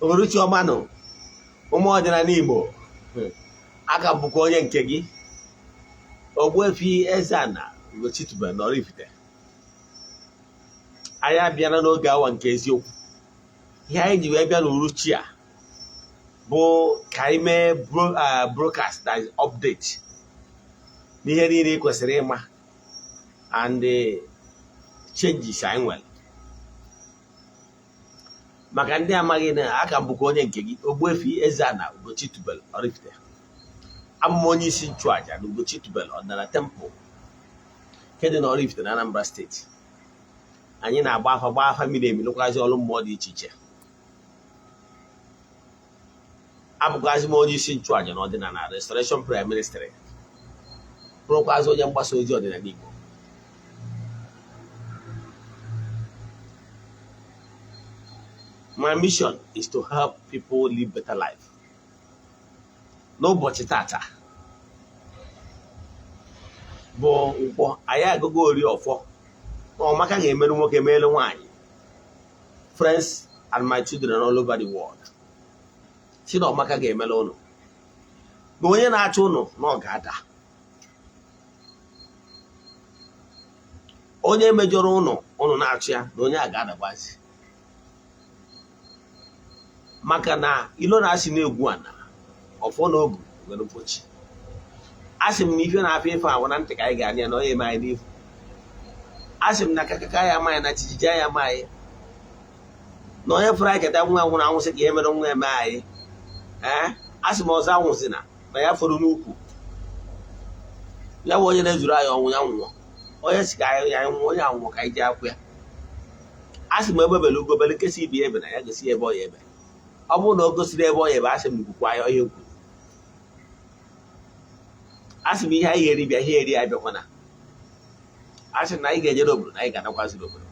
Uhuruchi ọma nụ, ụmụ ọdịnala Igbo. Aka m bụkwa onye nke gị, Ogbuefi Eze-Ana Ugochitubelu n'Oraifite. Anyị abịala n'oge awa nke eziokwu. Ihe anyị ji wee bịa n'uhuruchi a bụ ka anyị mee broadcast, that is update n'ihe niile ị kwesịrị ịma and the changes anyị nwere. Maka ndị amaghị na aka m bụkwa onye nke gị, Ogbuefi Eze-Ana Ugochitubelu Oraifite. Abụ m onye isi nchụaja na Ugochitubelu ọdịnala temple nke dị na Oraifite na Anambra steeti. Anyị na-agba afa, gbaa afa miri emi, lụkwazị ọrụ mmụọ dị iche iche. Abụkwazị m onye isi nchụaja na ọdịnala Restoration Prayer Ministry, bụrụkwazị onye mgbasa ozi ọdịnala Igbo. My mission is to help people live better life. N'ụbọchị tata bụ nkwọ, anyị agụgo ori ọfọ na ọmaka ga-emerụ nwoke, meelu nwaanyị, friends and my children all over the world, si na ọmaka ga-emere ụnụ, na onye na-achọ ụnụ na ọ ga-ada, onye mejọrọ ụnụ, ụnụ na-achụ ya, na onye a ga-adagbazi, maka na ilo na-asị na-egwu ana ọfọ na ogu nwere mpochi. A sị m na ife na-afịa ife ahụ na ntị ka anyị ga-anya ya na onye eme anyị n'ifu. A sị m na kakaka ya amaghị na jijiji ya amaghị na onye fụrụ anyị keta nwa nwụrụ anwụ sị ka ihe mere nwa eme anyị. Ee, a sị m ọzọ anwụzina na ya fọrọ n'ukwu ya bụ onye na-ezuru anyị ọnwụ ya nwụọ, onye si ka anyị nwụọ, onye anwụọ ka anyị ji akwụ ya. A sị m egbe bele ugo bele, nkesị ibe ebe na ya gosi ebe ọ ya ebe. Ọ bụrụ na o gosiri ebe ọ ya ebe, asị m kwukwa ya ihe kwuru. A sị m ihe anyị ga-eri bịa, ihe eri abịakwana. A sị na anyị ga-eje n'obodo na anyị ga-anakwazị n'obodo.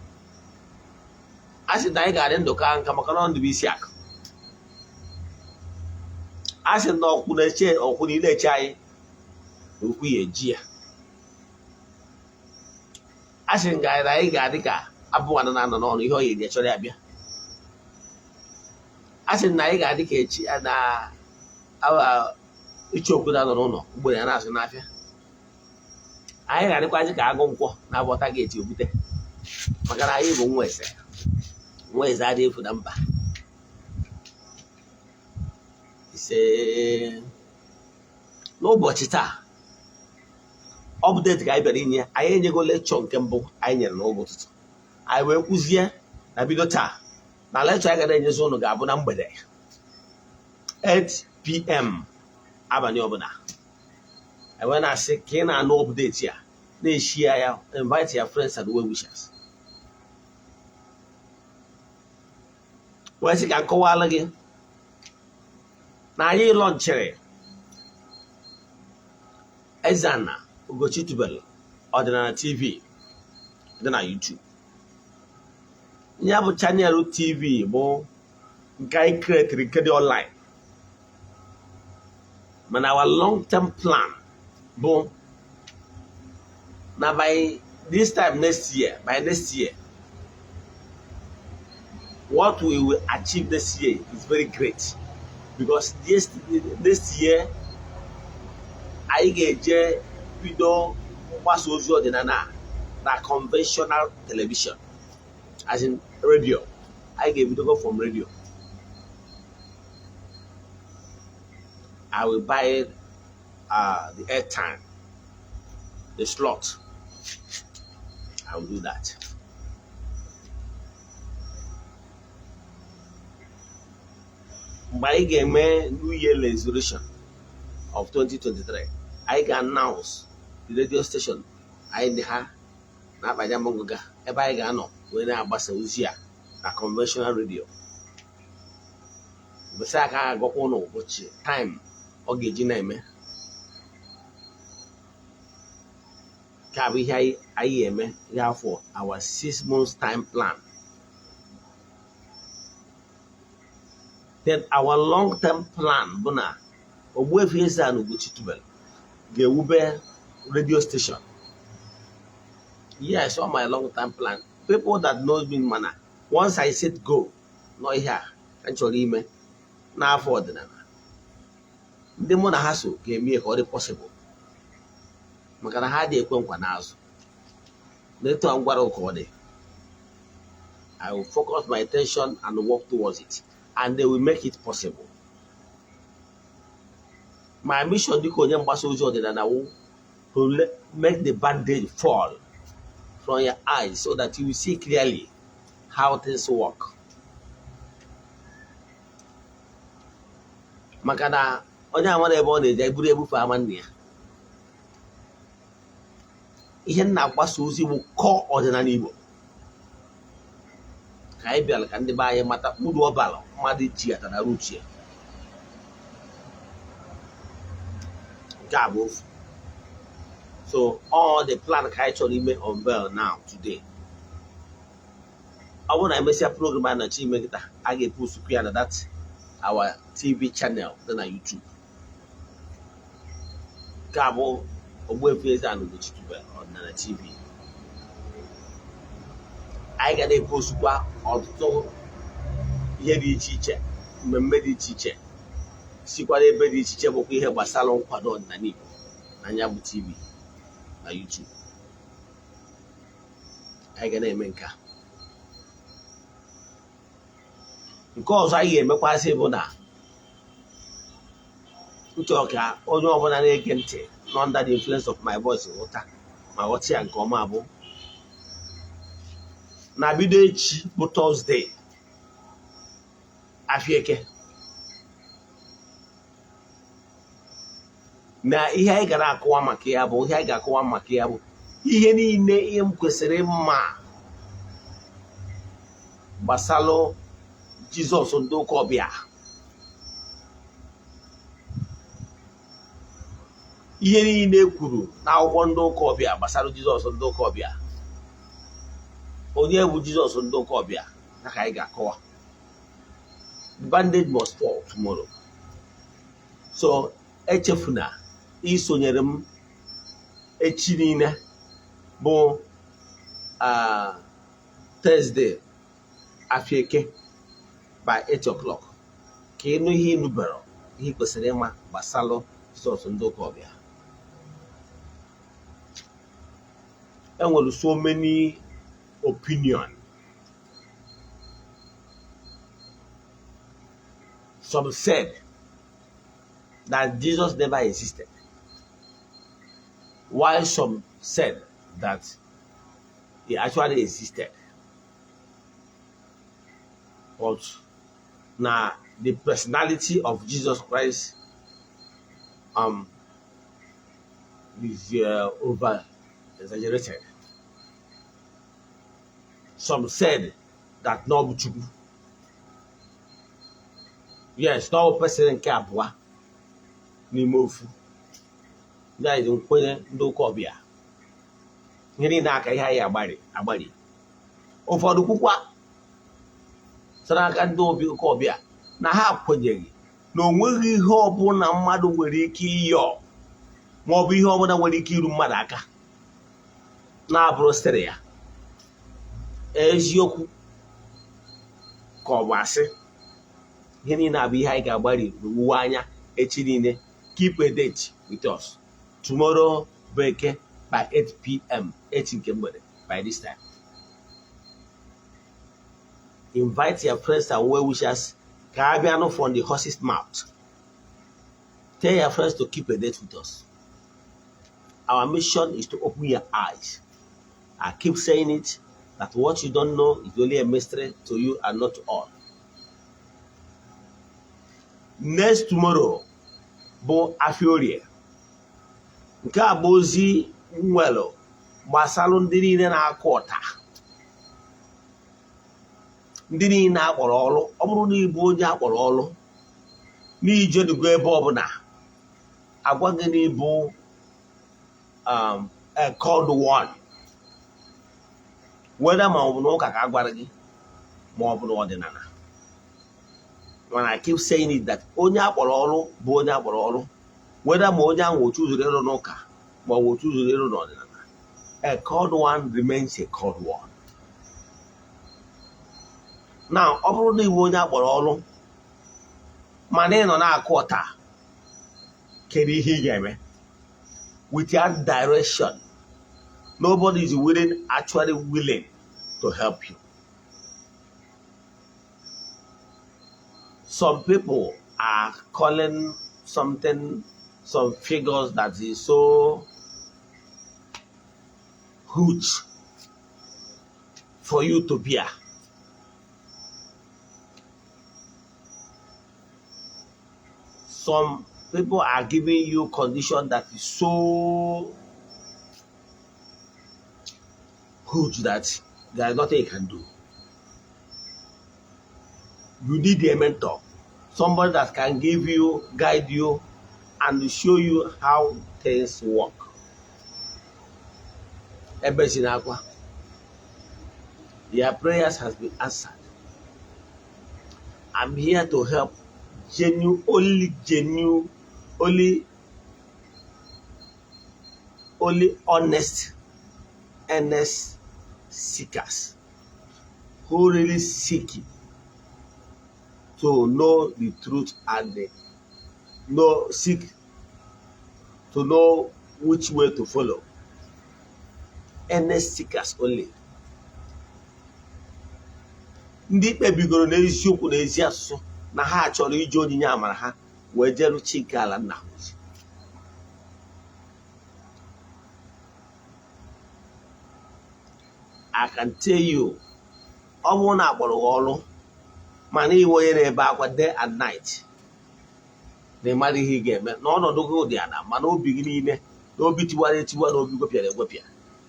A sị na anyị ga-adị ndụ ka nka, maka na ndụ bụ isi akụ. A sị na ọkwụ na-eche ọkwụ na ile eche anyị na okwu ya eji ya. A sị na anyị ga-adị ka abụọ na-anọ n'ọnụ ihe ọ ya eri chọrọ ya bịa. A sị na anyị ga-adị ka echi na icheoku na-anọ n'ụlọ mgbere ya na-azụ n'afịa. Anyị ga-adịkwazi ka agụ nkwọ na-agbọta geeti obute, maka na anyị bụ nwa eze. Nwa eze adịghị efu na mba. Ise. N'ụbọchị taa, update ka anyị bịara inye. Anyị enyego lecture nke mbụ anyị nyere n'oge ụtụtụ. Anyị wee kwuzie na bido taa na lecture anyị ga na-enyezi ụnụ ga-abụ na mgbede 8 p.m. abalị ọbụla. Enwe na-asị ka ị na-anụ update ya, na-eshare ya, invite your friends and well wishers. Wee sị ka m kọwalụ gị na anyị launchịrị Eze-Ana Ugochitubelu Ọdịnala TV dị na YouTube. Ya bụ channel TV bụ nke anyị creatiri, nke dị online, mana our long term plan bụ na by this time next year, by next year, what we will achieve this year is very great, because this year anyị ga-eje bido mgbasa ozi ọdịnala na conventional television, as in radio. Anyị ga-ebidogo from radio. I will buy the airtime, the slot. I will do that. Mgbe anyị ga-eme New Year resolution of 2023, anyị ga-announce the radio station anyị dị ha na-akpaja ngụga ebe anyị ga-anọ wee na-agbasa ozi a na conventional radio. Ụbọchị aka agwakwa ụnụ ụbọchị time ọ ga-eji na-eme ka bụ ihe anyị eme ya for our 6 months time plan. Then our long term plan bụ na Ogbuefi Eze-Ana Ugochitubelu ga-ewube radio station. Yes, all my long term plan. People that knows me mana once I said go, Nọ ihe a ka m chọrọ ime n'afọ ọdịnala, ndị mụ na ha so ga-eme ya ka ọ dị possible, maka na ha dị ekwe nkwa n'azụ. Na etu a m gwara ka ọ dị, I will focus my attention and work towards it, and they will make it possible. My mission dịka onye mgbasa ozi ọdịnala wụ to make the bandage fall from your eyes so that you will see clearly how things work. Maka na onye amara ebe ọ na-eje eburu ebufe ama nna ya. Ihe m na-agbasa ozi bụ kọọ ọdịnala Igbo ka anyị bịara ka ndị be anyị mata uru ọ bara mmadụ ji atara uche. Nke a bụ ofu. So all the plan ka anyị chọrọ ime unveil now today. Ọ bụrụ na emesịa program a na-achọ ime kịta, a ga-epostukwu ya na that our TV channel dị na YouTube. Nke a bụ Ogbuefi Eze-Ana Ugochi tubelu Ọdịnala TV. Anyị ga na-epostukwa ọtụtụ ihe dị iche iche, mmemme dị iche iche sikwara ebe dị iche iche, bụkwa ihe gbasara nkwado ọdịnala Igbo na anya bụ TV na YouTube. Anyị ga na-eme nke a. Nke ọzọ anyị ga-emekwasị bụ na m chọrọ ka onye ọbụla na-ege ntị nọ under the influence of my voice ghọta ma ghọta ya nke ọma, bụ na bido echi bụ Thursday, afịa Eke, na ihe anyị gara akọwa maka ya bụ ihe anyị ga-akọwa maka ya bụ ihe niile ihe m kwesịrị ịma gbasalụ Jizọs ndị ụka ọbịa, ihe niile e kwuru n'akwụkwọ ndị ụka ọbịa gbasara Jizọs ndị ụka ọbịa, onye bụ Jizọs ndị ụka ọbịa, na ka anyị ga-akọwa. The bandage must fall tomorrow. So echefuna isonyere m echi niile bụ Thursday, afịa Eke, by 8 o'clock, ka ịnụ ihe ịnụbero, ihe ị kwesịrị ịma gbasalụ Jizọs ndị ụka ọbịa. Enwere so many opinion. Some said that Jesus never existed, while some said that he actually existed, but na the personality of Jesus Christ is over exaggerated. Some said that na ọ bụ Chukwu. Yes, na ọ bụ person nke abụọ n'ime ofu. Ndị anyị nkwenye ndị ụka ọbịa. Ihe niile aka ihe anyị agbari agbari. Ụfọdụ kwukwa sara aka ndị obi ụka ọbịa na ha kwenyeghị na o nweghị ihe ọbụla mmadụ nwere ike ịyọ ma ọ bụ ihe ọbụla nwere ike iru mmadụ aka na-abụrụ sitere ya. Eziokwu ka ọ bụ asị? Ihe niile abụ ihe anyị ga-agbari n'owuwe anya echi niile. Keep a date with us tomorrow bụ Eke by 8 p.m., 8 nke mgbede by this time. Invite your friends and well-wishers ka a bịa nụ from the horse's mouth. Tell your friends to keep a date with us. Our mission is to open your eyes. I keep saying it, that what you don't know is only a mystery to you and not to all. Next tomorrow bụ afịa Orie. Nke a bụ ozi nwelụ gbasalụ ndị niile na-akụ ọta, ndị niile akpọrọ ọrụ. Ọ bụrụ na ịbụ onye akpọrọ ọrụ n'ijenugo ebe ọbụla agwa gị na ịbụ a called one, whether ma ọ bụ n'ụka ka a gwara gị ma ọ bụ n'ọdịnala, mana I keep saying it that onye akpọrọ ọrụ bụ onye akpọrọ ọrụ, whether ma onye ahụ otu zuru ịrụ n'ụka ma ọ bụ otu zuru ịrụ n'ọdịnala, a called one remains a called one. Na ọ bụrụ na iwe onye akpọrọ ọrụ mana ị nọ na-akụ ọta, kedu ihe ị ga-eme without direction? Nobody is willing, actually willing to help you. Some people are calling something, some figures that is so huge for you to bear. Some people are giving you condition that is so huge that there is nothing you can do. You need a mentor, somebody that can give you, guide you, and show you how things work. Ebezina akwa. Your prayers has been answered. I'm here to help genuine, only genuine, only honest, earnest seekers who really seek to know the truth and they know seek to know which way to follow. Earnest seekers only. Ndị kpebigoro n'eziokwu na ezi asụsụ na ha chọrọ iji onyinye amara ha wee jeru chi nke ala nna ha ozi. I can tell you, ọ bụrụ na akpọrọ gị ọrụ mana iwe onye na-ebe akwa day and night na ịmara ihe ị ga-eme na ọnọdụ gị dị ala, mana obi gị niile na obi tiwara etiwa na obi gwepịara egwepịa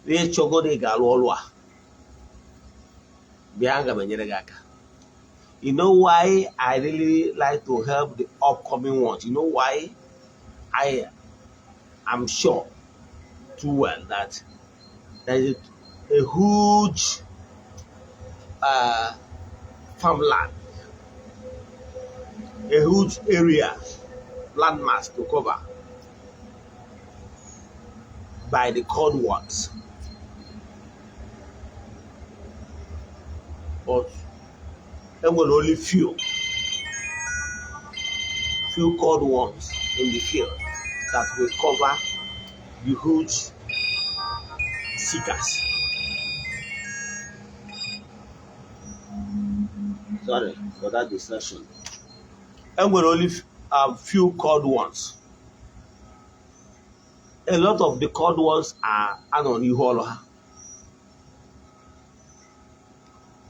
na ịchọgo na ị ga-arụ ọrụ a, bịa, aga m enyere gị aka. You know why I really like to help the upcoming ones? You know why? I am sure too well that there is a huge farmland, a huge area, landmass to cover by the called ones. But there were only few called ones in the field that will cover the huge seekers. Sorry for that distraction. And we're only a few called ones. A lot of the called ones are anọ n'ihu ọrụ ha.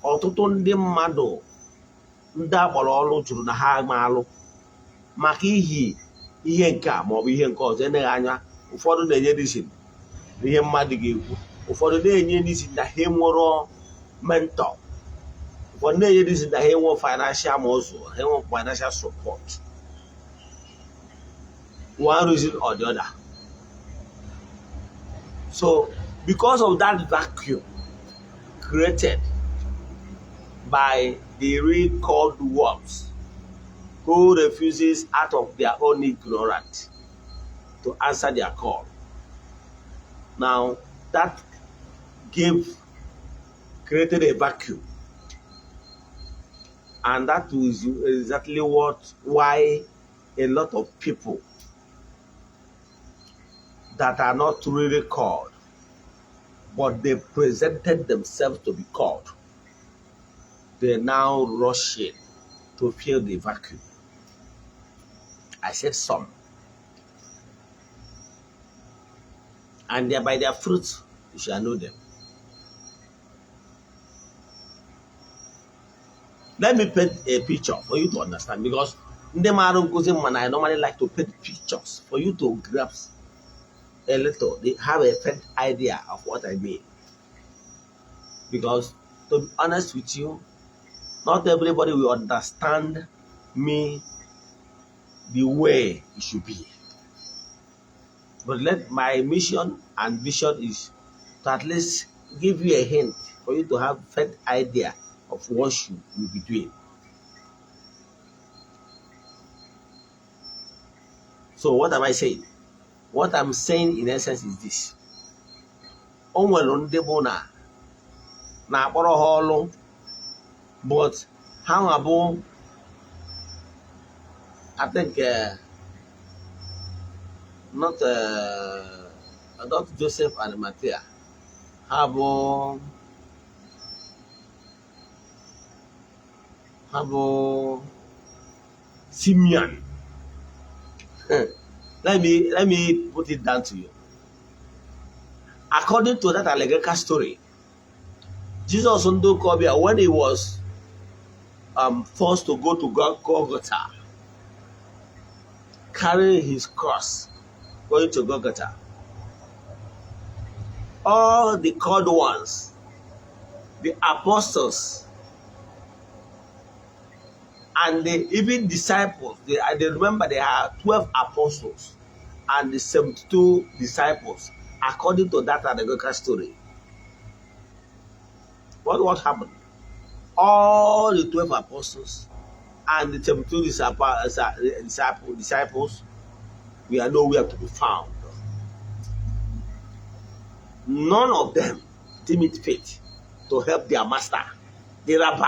Ọtụtụ ndị mmadụ ndị akpọrọ ọrụ jụrụ na ha ama alụ maka ihi ihe nke a maọbụ ihe nke ọzọ. Eneghị anya, ụfọdụ na-enye reason na ihe mmadụ ga-ekwu, ụfọdụ na-enye reason na ha enwero mentor, ụfọdụ na-enye reason na ha enwe financial muscle, ha enwe financial support, one reason or the other. So because of that vacuum created by the real called ones who refuses out of their own ignorance to answer their call. Now that gave created a vacuum. And that is exactly what why a lot of people that are not really called, but they presented themselves to be called, they now rush in to fill the vacuum. I said some. And by their fruits you shall know them. Let me paint a picture for you to understand, because ndị maara nkuzi mana I normally like to paint pictures for you to grasp a little, they have a faint idea of what I mean. Because to be honest with you, not everybody will understand me the way it should be. But let my mission and vision is to at least give you a hint for you to have faint idea of what you will be doing. So what am I saying? What I'm saying in essence is this. O nwere ndị bụ na na-akpọrọ ha ọlụ, but Ha nwa bụ, I think, not Joseph Arimathea. Ha bụ Simeon. Let me put it down to you. According to that allegorical story, Jesus ndị ụka ọbịa, when he was forced to go to Golgotha, carrying his cross, going to Golgotha, all the called ones, the apostles, and the even disciples, they remember there are 12 apostles and the 72 disciples, according to that allegorical story. What happened? All the 12 apostles and the 72 disciples were nowhere to be found. None of them deemed it fit to help their master, the rabbi.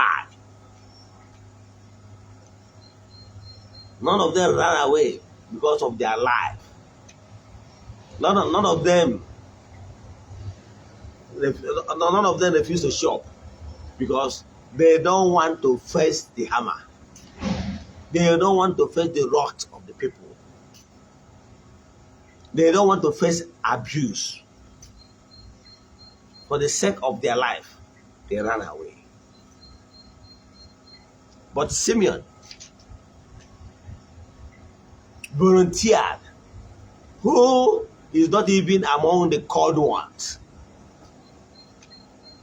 None of them ran away because of their life. None of them refused to shop because they don't want to face the hammer. They don't want to face the wrath of the people. They don't want to face abuse. For the sake of their life, they ran away. But Simeon volunteered, who is not even among the called ones.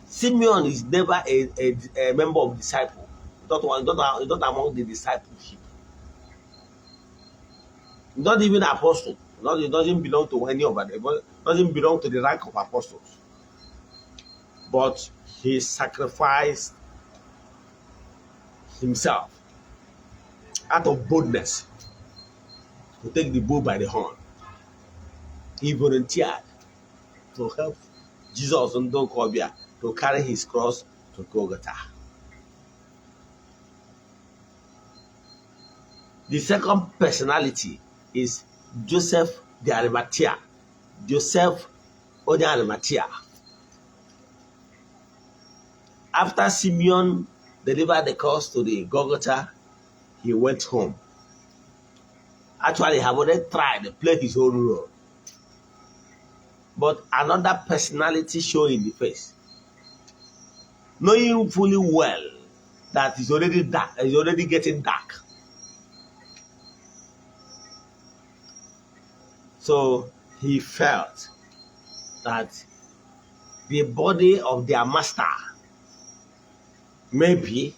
Simeon is never a member of disciple. Not among the discipleship. Not even apostle. Not, it doesn't belong to any of them. Doesn't belong to the rank of apostles. But he sacrificed himself out of boldness to take the bull by the horn. He volunteered to help Jesus ndị ụka ọbịa to carry his cross to Golgotha. The second personality is Joseph the Arimathea. Joseph onye Arimathea. After Simeon delivered the cross to the Golgotha, he went home. Actually, he had already tried to play his own role. But another personality showed in the face. Knowing fully well that it's already dark, it's already getting dark. So he felt that the body of their master maybe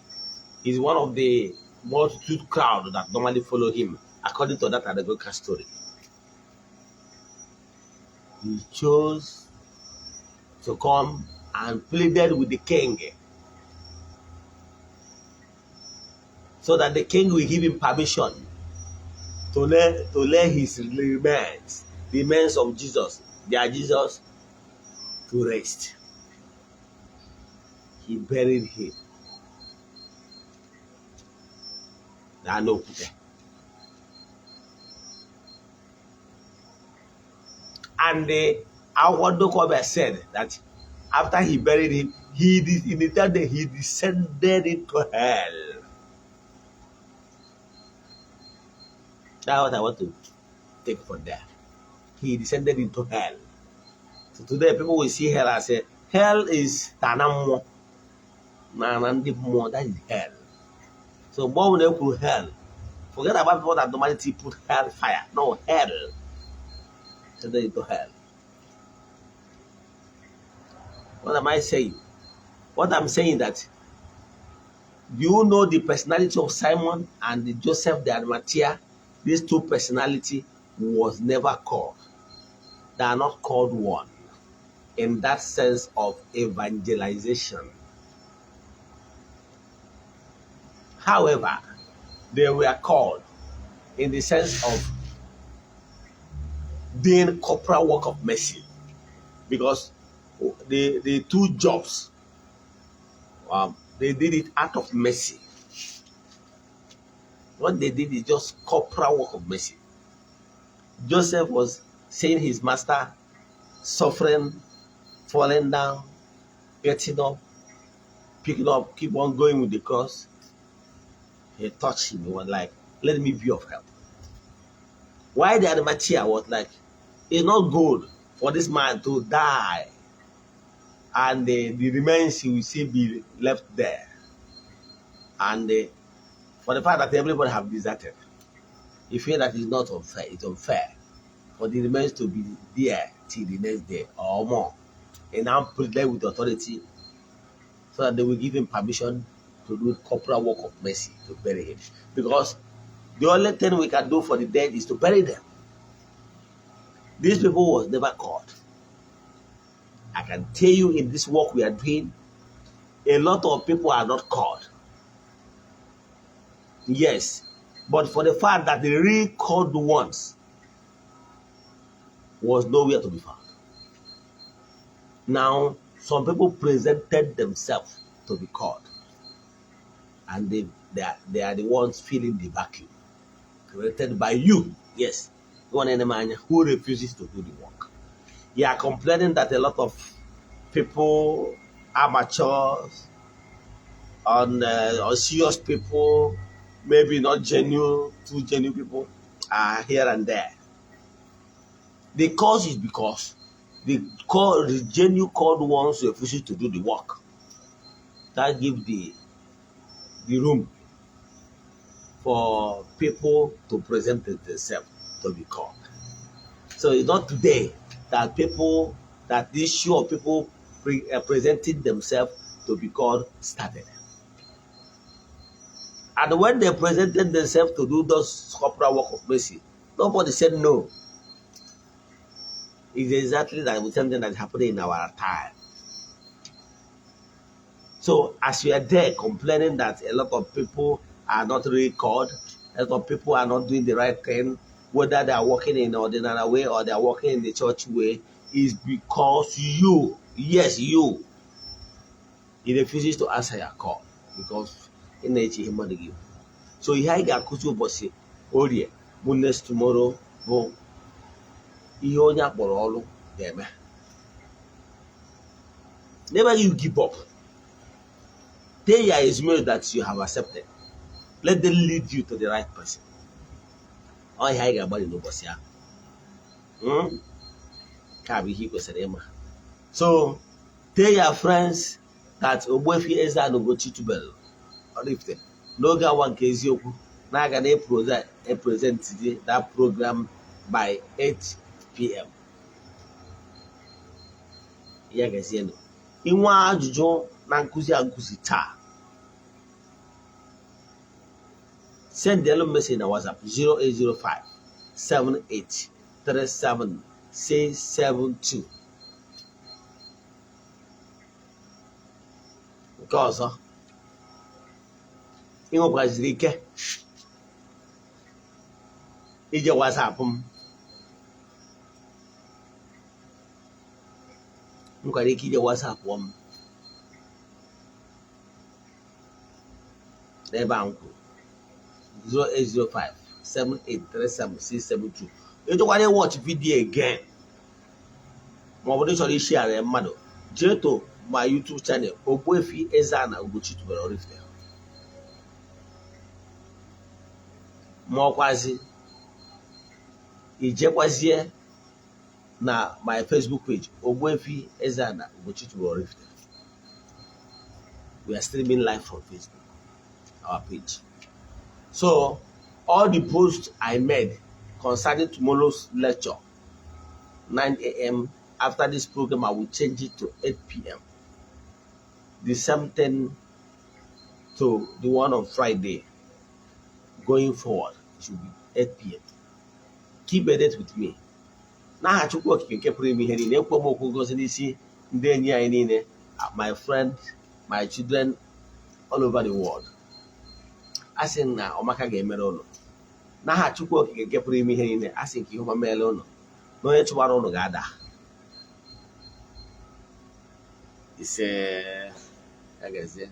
is one of the multitude crowd that normally follow him, according to that allegorical story. He chose to come and pleaded with the king so that the king will give him permission to lay his remains, the remains of Jesus, their Jesus, to rest. He buried him. Na n'okwute. And the akwụkwọ ndị ụka ọbịa said that after he buried him, he in the third day he descended into hell. That's what I want to take from there. He descended into hell. So today people will see hell and say, hell is ana mmụọ. Na ndị mmụọ, that is hell. So mgbe ọ bụla e kwuru hell, forget about people that normally put hell fire. No, hell. Descended into hell. What am I saying? What I'm saying that you know the personality of Simon and the Joseph the Arimathea, these two personality was never called. They are not called one in that sense of evangelization. However, they were called in the sense of doing corporal work of mercy, because the two jobs, they did it out of mercy. What they did is just corporal work of mercy. Joseph was seeing his master suffering, falling down, getting up, picking up, keep on going with the cross. He touched him. He was like, let me be of help. Why the Arimathea was like, it's not good for this man to die and the remains he will see be left there. And for the fact that everybody have deserted, he feel that it's not unfair. It's unfair for the remains to be there till the next day or more. And now pleaded with authority so that they will give him permission to do corporal work of mercy, to bury him. Because the only thing we can do for the dead is to bury them. These people was never caught. I can tell you in this work we are doing, a lot of people are not caught. Yes, but for the fact that the real called ones was nowhere to be found. Now, some people presented themselves to be called, and they are the ones filling the vacuum created by you. Yes, one man who refuses to do the work. You are complaining that a lot of people, amateurs, or serious people, maybe not genuine, too genuine people, are here and there. The cause is because the genuine called ones refuse to do the work. That gives the room for people to present themselves to be called. So it's not today that people, that the issue of people presenting themselves to be called started. And when they presented themselves to do those corporal work of mercy, nobody said no. It's exactly like something that's happening in our time. So as you are there complaining that a lot of people are not really called, a lot of people are not doing the right thing, whether they are working in ordinary way or they are working in the church way, is because you, yes, you, he refuses to answer your call because in nature he money give. So ihe anyị ga-akụzi ụbọchị orie bụ next tomorrow bụ ihe onye akpọrọ ọrụ ga-eme. Never you give up. Tell your Ismail that you have accepted. Let them lead you to the right person. Ọ ihe anyị ga-agbalị n'ụbọchị ahụ. Ka bụ ihe ị kwesịrị ịma. So tell your friends that Ogbuefi Eze-Ana Ugochi tubelu Oraifite n'oge awa nke eziokwu na-aga na present that program by 8 p.m. Ya gazienụ. Inwe ajụjụ na nkụzi a nkụzi taa, send the message na WhatsApp 0805 7837 672. Nke ọzọ, ị nwekwaziri ike ije WhatsApp m, nwekwara ike ije WhatsApp m n'ebe a m kwuru 0805 7837 672. Ịchọkwara ịwatch video again ma ọ bụ na ị chọrọ ishare mmadụ, jee to my YouTube channel Ogbuefi Eze-Ana Ugochi tubelu Oraifite, ma ọkwazi ijekwazie na my Facebook page Ogbuefi Eze-Ana Ugochi tubelu Oraifite. We are streaming live from Facebook, our page. So all the posts I made concerning tomorrow's lecture, 9 a.m. After this program, I will change it to 8 p.m. The same thing to the one on Friday. Going forward, it should be 8 p.m. Keep a date with me. N'aha Chukwu Okike nke pụrụ ime ihe niile, ekwe m okwu ngozi n'isi ndị enyi anyị niile, my friend, my children all over the world. A sị na ọmaka ga-emere ụnụ. N'aha Chukwu Okike nke pụrụ ime ihe niile, a sị ka ihe ọma meere ụnụ, na onye chụwara ụnụ ga-ada. Ise, ya gazie.